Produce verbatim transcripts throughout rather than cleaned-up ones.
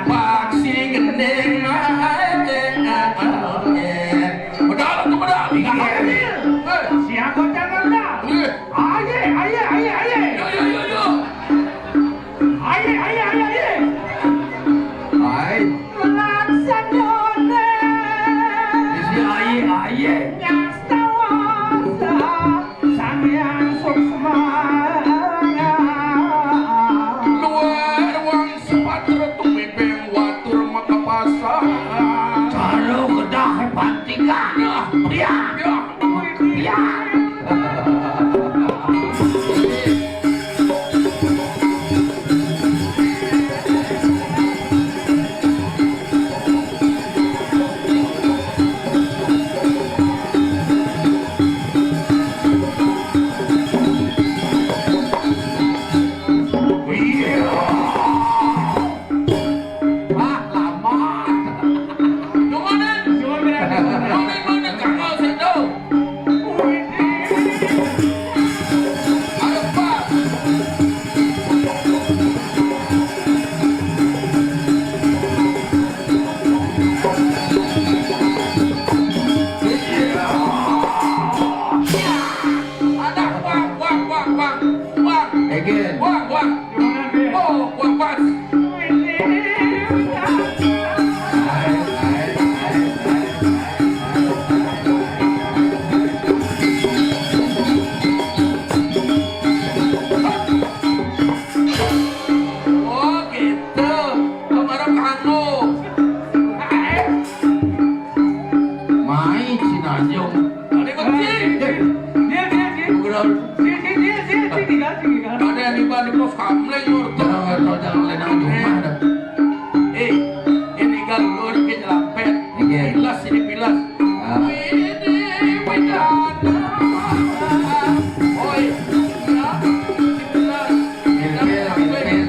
Pak sing gending, bedal tuh, bedal. Iya. Eh. Siapa jangan bedal? Iya. Aye, aye, aye, aye. Yo, yo, yo, yo. Aye, aye, aye, aye. Hai. Laksanane. Isi aye, aye. Nyastawasa Sang Hyang Suksma. Luar wang sepatra tumibeng watur makapasa. Jalo kedah pantika. Ya. Ya. Ya. Ya. Wah, lama. Nuhunin. Nuhunin, nuhunin, kanggo situ. Ayo, Pak. Ada, Pak, Pak, Pak, Pak. Pak. Again. Pak, Pak. Oh, Pak, Pak. Oh, gitu. Kemarin kanggo. Mai Sinanjung. Ada kunci. Dia, dia, dia. Bukan. Dia, dia, dia, dia, dia, tinggal, tinggal. Ada yang di balik pos kamling, Nur. Jangan, jangan, jangan, jangan, jangan. Eh, ini kan lu, ini nyelapet. Iya. Pilas, ini pilas. Ah. Wih, ini, wih, ada. Oi, ya, ini pilas. Ilfil, ilfil.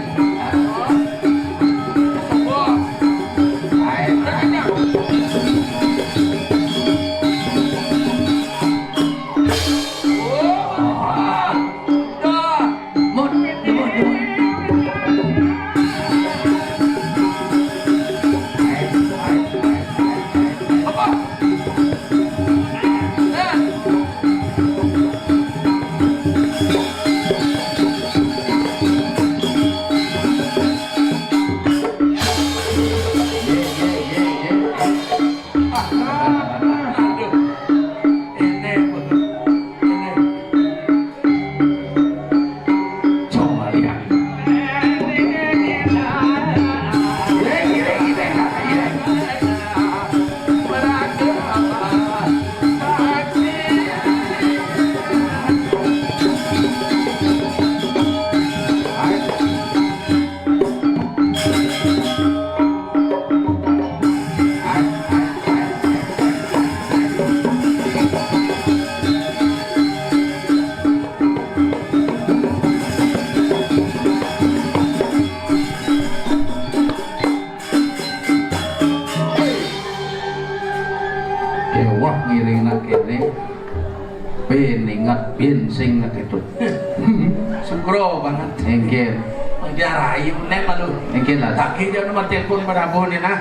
Kewah ngiring nak kene. Pin ingat, pin sing ingat itu. Sugro banget. Engkin. Dia rayu nek malu. Engkin lah. Taki dia nomor telepon pada abon ni nah.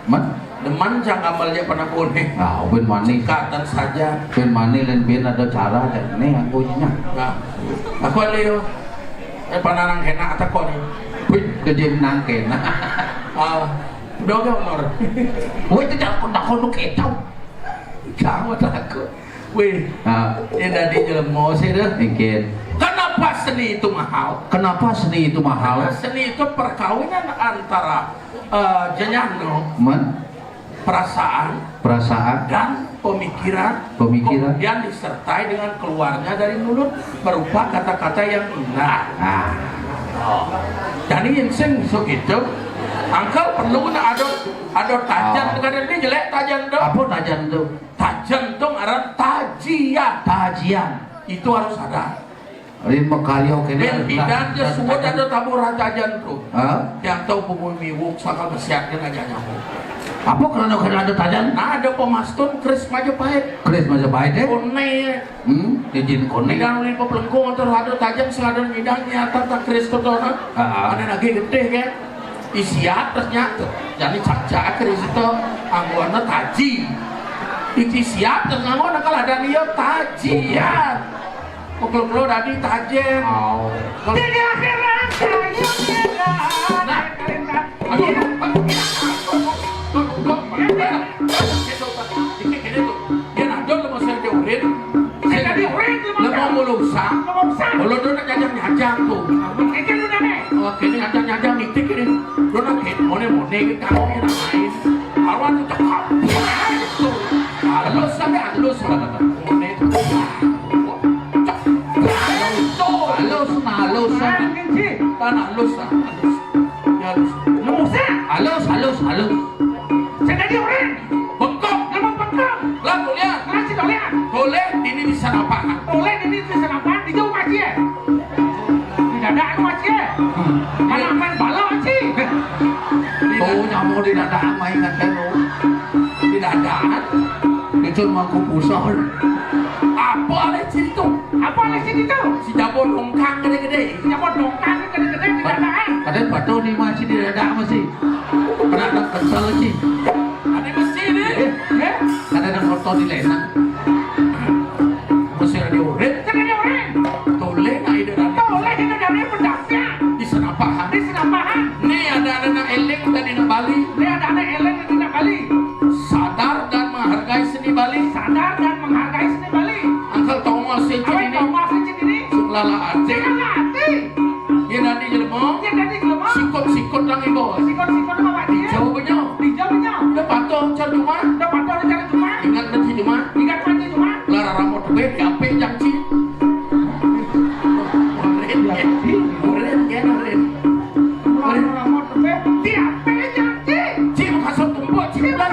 Mat? Demen sang amal dia pernah abon ni. Ah, pin mani. Katan saja. Pin mani lain pin ada cara deh. Nih aku nya. Nah, aku ada yo. Eh, pananang kena atau kau ni? Wih, kejam nang kena. Ah, udah gak honor. Wih, itu tak kau tak kau tu kecau. Kamu takut. Wih, ah, ya tadi jelema sih dah. Mungkin. Kenapa seni itu mahal? Kenapa seni itu mahal? Karena seni itu perkawinan antara, eh, jenyano, men, perasaan, perasaan, dan pemikiran, pemikiran, kemudian disertai dengan keluarnya dari mulut berupa kata-kata yang indah. Ah. Oh. Jadi yang sing so gitu, angkel perlu nak ada, ada tajan. Oh. Kadang ini jelek tajan tu. Apa tajan tu? Tajan tu ngaran tajian. Tajian. Itu harus ada. Lain makarya kéné. Bén pidan ja suud ada tabuh ratajan to. Hah? Yang tahu bumi miwuk sakal besiatkeun aja nyamuk. Apa karena kada ada tajan? Nah, ada pemastun keris Majapahit. Keris Majapahit, eh? Koné. Hmm, izin koné. Pidan ulin paplengkung terus ada tajan sing ada nyidang nyata tak keris to, nah. Ah. Ada lagi gedé kan. Isiat terus nyata. Jadi caca keris to angguanna taji. Iki siap terus nganggo nakal ada dia tajian. Pukul-pukul tadi tajen. Oh. Jadi akhirat kayu. Nah. Aduh. Tuh, tuh, tuh. Ini, ini tuh. Dia nadon lu masih ada urin. Saya tadi urin lu mau ngulusan. Ngulusan. Kalau dia nyajang-nyajang tuh. Itu lu nane. Oh, ini nyajang-nyajang nitik ini. Lu nak mone-mone gitu kamu ini main. Karuan tuh cakap. Tuh. Halus sampai halus. Mone tuh. Halus, nah, halus, nah. Kan halus, nah, halus. Ya, halus. Halus, halus, halus. Saya tadi orang. Bengkok. Lemah bengkok. Lah, tuh lihat. Lah, si tuh lihat. Boleh, ini bisa apa? Boleh, ini bisa apa? Di jauh aja. Di dada anu aja. Mana main bala aja. Tuh, nyamuk di dada, main nganten, tuh. Di dada. Itu mangku pusar. Apa alergi itu? Apa alergi itu? Si jabo dongkang gedé-gedé. Si jabo dongkang gedé-gedé di dadaan. Ada batu di masih di dada masih. Kena ada kental sih. Ada masih ini. Eh, eh. Ada ada motor di lenang. Masih ada urin. Kan ada orang. Toleh nggak ide dari. Toleh itu dari pendapnya. Di senapahan. Di senapahan. Nih ada anak eling tadi nak Bali. Nih ada anak eling tadi nak Bali. Sadar dan menghargai seni Bali. Sadar dan menghargai seni Bali. Angkel Thomas sing ini. Thomas sing ini. Sing lala ati. Sing lala ati. Yén dadi jelema. Yén dadi jelema. Sikut-sikut nang ibu. Sikut-sikut nang ibu. Dijauh benyong. Dijauh benyong. Udah patuh cari cuma. Udah patuh cari cuma. Ingat nanti cuma. Ingat nanti cuma. Lara ramot gue di apa yang ci. Murid ya. Murid ya, murid. Lara ramot gue di apa yang ci. Ci, kasut tumpuk, ci, belas.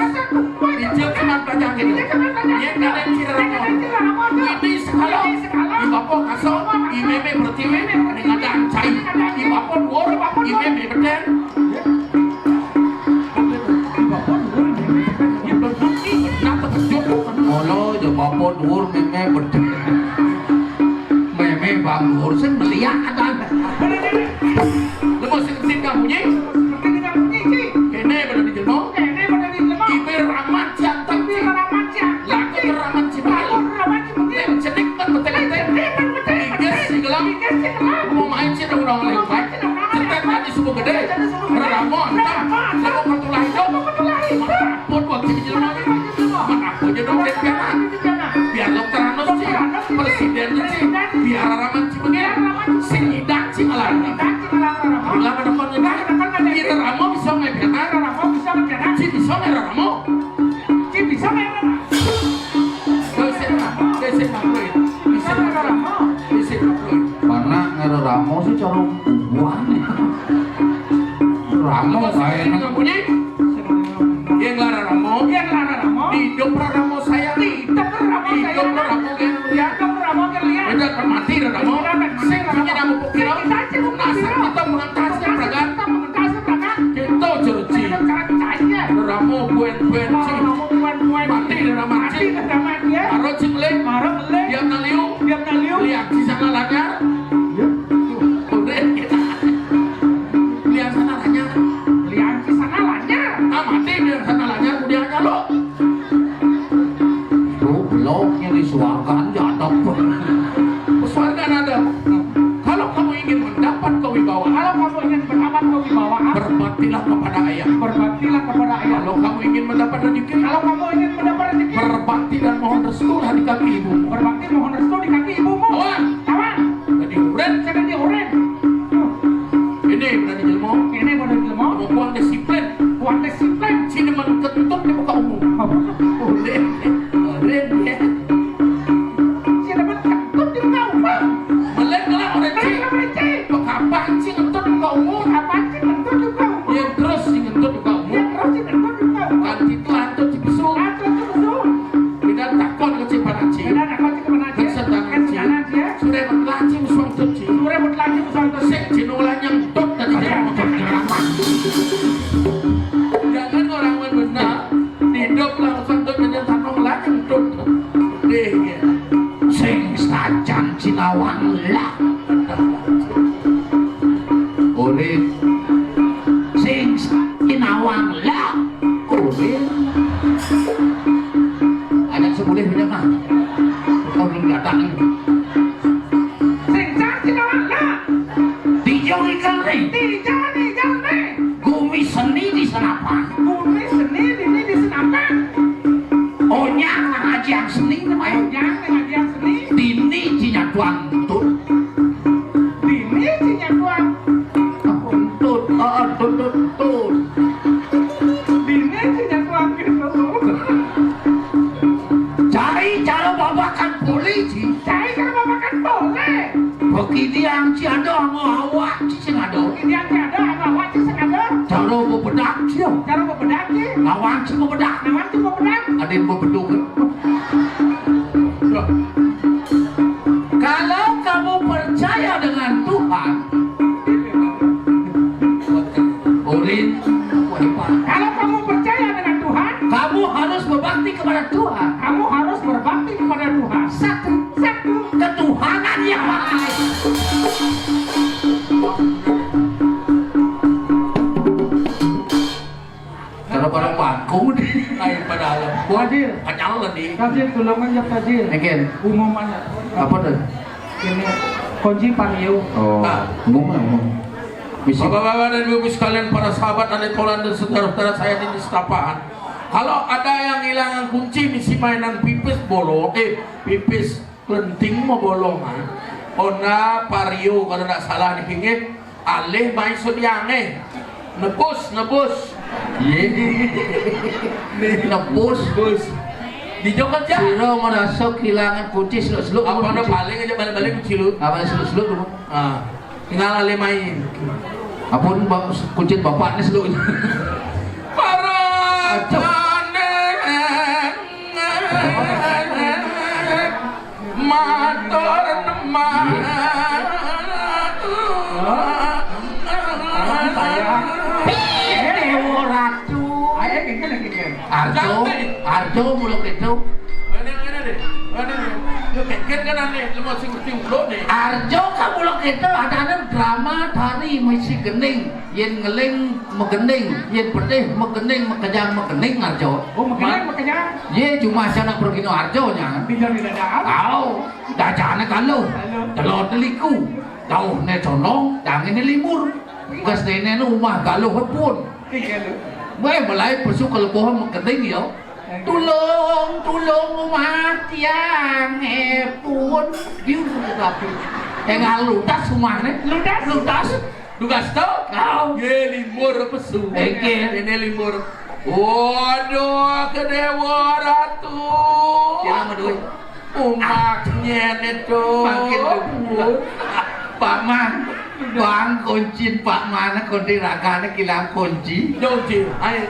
Ijil cuman pelajaran gitu. Ijil cuman pelajaran. Yén kadén ci ramot. Kadén ci ramot. Ini sekala. Ini sekala. Di bapa kasut, di mémé pertiwi, ning ada cai. Di bapa dhuwur, di mémé bedén. Nah, terkejut. Mula, ya bapa dhuwur, mémé bedén. Mémé bang dhuwur, sing meliak ada. Lemu sing sing kamu, Nyi? Kéné pada di jelma. Kéné pada di jelma. Bibir raman jantan. Bibir raman jantan. Laku raman cibali. Laku raman cibali. Lem cenik kan betel-betel. Cenik kan betel-betel. Inggris si gelang. Inggris si gelang. Mau main sih dong, dong, lem. Mau main sih dong, dong. Cetek tadi subuh gedé. Tadi subuh gedé. Ramon. Ramon. Lalu pertulah hidup. Lalu pertulah hidup. Pun waktu di jelma. Mana aku aja dong, Dek Piana. Biar dokter Anus sih. Dokter Anus sih. Presiden sih. Presiden. Biar raman cibali. Biar raman cibali. Sing idak sing alarm. Idak sing alarm. Bilang ada kon idak. Ada kon idak. Ira Ramo bisa main piano. Ira Ramo bisa main piano. Ci bisa main Ramo. Ci bisa main Ramo. Bisa main Ramo. Bisa main Ramo. Bisa main Ramo. Mana ngara Ramo sih cara bubuhan. Ramo kayak nang bunyi. Yang lara Ramo. Yang lara Ramo. Hidup Ramo saya. Hidup Ramo saya. Hidup Ramo yang mulia. Hidup Ramo yang mulia. Udah mati Ramo. Udah mati Ramo. Sing punya nama pukiro. Sing kita cuma pukiro. Nasa kita mengentasnya, Pragan. Kita mengentasnya, Pragan. Kita cerci. Kita cerci. Ramo buen-buen, Ci. Ramo buen-buen. Mati dah mati. Mati dah mati, ya. Maro, Ci, ngeling. Maro, ngeling. Diam naliu. Diam naliu. Lihat di sana lanyar. Ya. Tuh, udah kita. Lihat sana lanyar. Lihat di sana lanyar. Ah, mati, lihat sana lanyar, kemudian nyaluk. Itu beloknya di suargaan jadab. Suargaan ada. Kalau kamu ingin mendapat kewibawaan, kalau kamu ingin mendapat kewibawaan, berbaktilah kepada ayah. Berbaktilah kepada ayah. Kalau kamu ingin mendapat rezeki, kalau kamu ingin mendapat rezeki, berbakti dan mohon restulah di kaki ibumu. Berbakti mohon restu di kaki ibumu. Kawan. Kawan. Jadi urin. Jadi urin. Ini berani jelma. Ini berani jelma. Mau buang disiplin. Buang disiplin. Sini mah kentut di muka umum. Apa? Urin. Urin ya. Sini mah kentut di muka umum. Melek lah orang cik. Melek lah orang cik. Kapan sih kentut di muka umum? Kapan sih kentut di muka umum? Yang terus sih kentut di muka umum. Yang terus sih kentut di muka umum. Kan itu hantu cik. Ini yang tiada sama awak sing ada. Ini yang tiada sama awak sing ada. Cara bebedak dia. Cara bebedak dia. Lawan si bebedak. Lawan si bebedak. Ada yang bebeduk. Kalau kamu percaya dengan Tuhan, Ulin, kalau kamu percaya dengan Tuhan, kamu harus berbakti kepada Tuhan. Kamu harus berbakti kepada Tuhan. Satu, satu. Ketuhanan yang baik. Kalau pada bangkung nih, lain pada alam. Fadil. Kanyal nih. Fadil, tulungan ya, Fadil. Again. Umum aja. Apa tuh? Ini kunci pario. Oh, nah. Umum, umum. Misi. Bapak-bapak dan ibu-ibu sekalian, para sahabat, adik polan dan saudara-saudara saya di Setapahan. Kalau ada yang hilangan kunci, misi mainan pipis bolong, eh, pipis lenting mau bolongan. Ona pario kalau ndak salah nih, kenging. Alih main sudiange. Nebus, nebus. Ye. Nebus. Bus. Di Jogja. Sira merasa kehilangan kunci seluk-seluk. Apa ada kunci? Paling aja balik-balik kunci lu. Apa seluk-seluk dulu? Ah. Tinggal alih main. Ampun, bang, kunci bapak nih seluk. Para Aduh. Matur nuwun. Dewa Ratu. Ayo, gini, gini. Arjo, Arjo, mulo kedo. Mana, mana deh? Mana deh? Yo, geger kan aneh, lu mau sing ngerti ulo deh. Arjo, kamu lo kedo, ada drama tari misi gending. Yen ngeling megending, yen pedih megending, mekejang megending, Arjo. Oh, megending, mekejang? Ye, cuma sana pergi no Arjo nya. Tidak, tidak ada. Au, dacane kaluh. Kaluh. Telur teliku. Dauhne condong, dangene limbur. Gestene nu umah galuh pun. Iya, lho. Weh, mulai pesu kelebuhan megending ya. Tulung, tulung umah tiang pun. Diu tapi. Enggak ludas umahne. Ludas. Ludas. Dugas to? Kau. Ye, limbur pesu. Engke. Ini limbur. Waduh, ke Dewa Ratu. Kira sama duit. Umaknya itu. Makin dulu. Paman, bang kuncin Pak mana kunti ragane kilang kunci. Kunci. Ayo.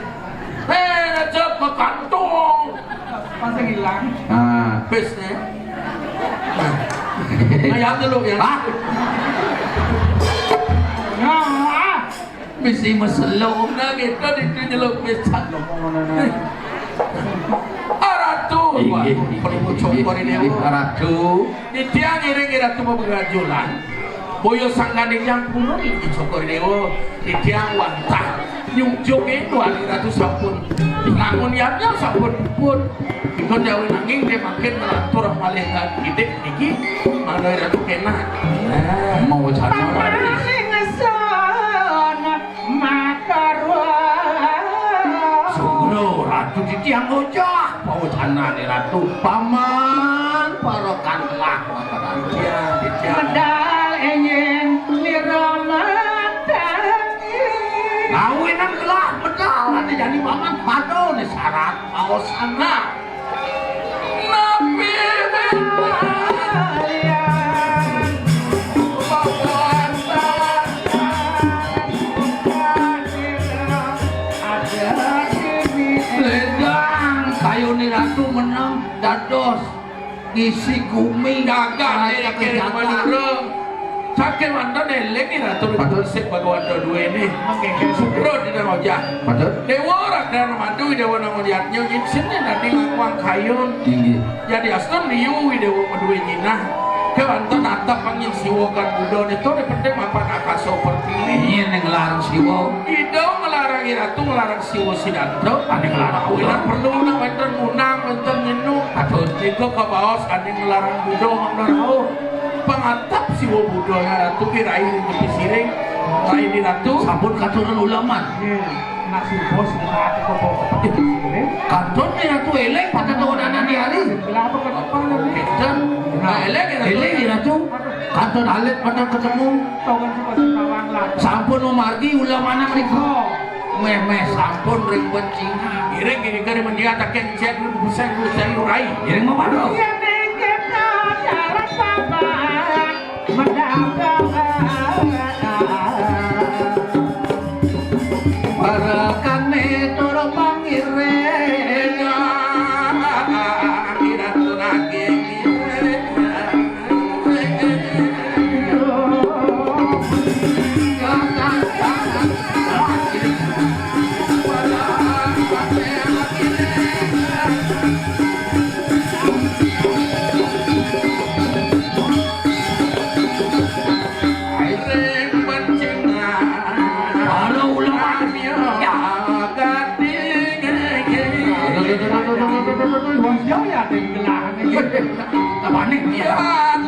Eh, cep ke kantung. Pasang hilang. Ah. Pes, eh. Nah, ya, dulu, ya. Ah. Nah, ah. Misi meselo. Nah, gitu, itu nyeluk pisan. Aratu, inggih, waduh, inggih, perlu inggih, cokor ini, inggih, oh. Aratu. Titiang ngiring Ratu bebegajulan. Boyo sangkaning yang purun iki cokor ini, oh. Titiang wantah. Nyungcung itu, Ratu sampun. Lamun yatnya sampun pun. Iku jauh nanging dia makin melantur malih lan titik niki. Mangga Ratu kena. Nah. Mau jana. Paling ngeson makarwa. Sugro Ratu titiang bocah. Pawacanane Ratu. Paman, parokan telah. Iya, iya. Medal enyen nirama tangi. Ngawinan telah medal ane jani paman. Aduh, ne syarat paosana. Nabi Muhammad. Lendang, kayune Ratu menang dados isi gumi. Gagah, raya eh, kere kejahatan. Madura. Saking wonten eling Ratu. Patut. Sik Bhagawanta duwene. Mangke sukra dina rojah. Patut. Dewa Rakrana Madu, Dewa Nangodiatnya, nyiksine dadi ngawang kayun. Inggih. Jadi astun liu Dewa Maduwe nyinah. Kewanten atap pangin Siwa kan Buddha nito, ne penting mapan akasa pertiwi. Iya, ning larang Siwa. Ida nglarang Ratu, nglarang Siwa Sidanto. Ane nglarang Buddha. Awinan perlu nang wenten munang, wenten nyenu. Patut. Nika kabaos ane nglarang Buddha, mangda rauh. Pangatap Siwa Buddha ya Ratu, ki rai ring tepi siring. Rai di Ratu. Sampun katuran ulaman. Iya. Nak si bos, nak aku kok bawa ke tepi siring. Kantun ya Ratu eleng, pada tahu dana di hari. Kenapa ke depan ini? Kita, nah, eleng ya Ratu. Eleng ya Ratu. Kantun alit pada ketemu. Tahu kan si bos, tawang lah. Sampun memargi ulaman nika. Oh. Meh-meh sampun ring bencingan. Iring kiri kiri mendiat akan cek lu busen lu cek lu rai. Iring mau padu. Iya, ning kita jalan papan. Barakane tur pangiring, iraturake ngiring. Para ulama. Ya. Wong Jawa ya, ding gelahane. Apa nih? Ya.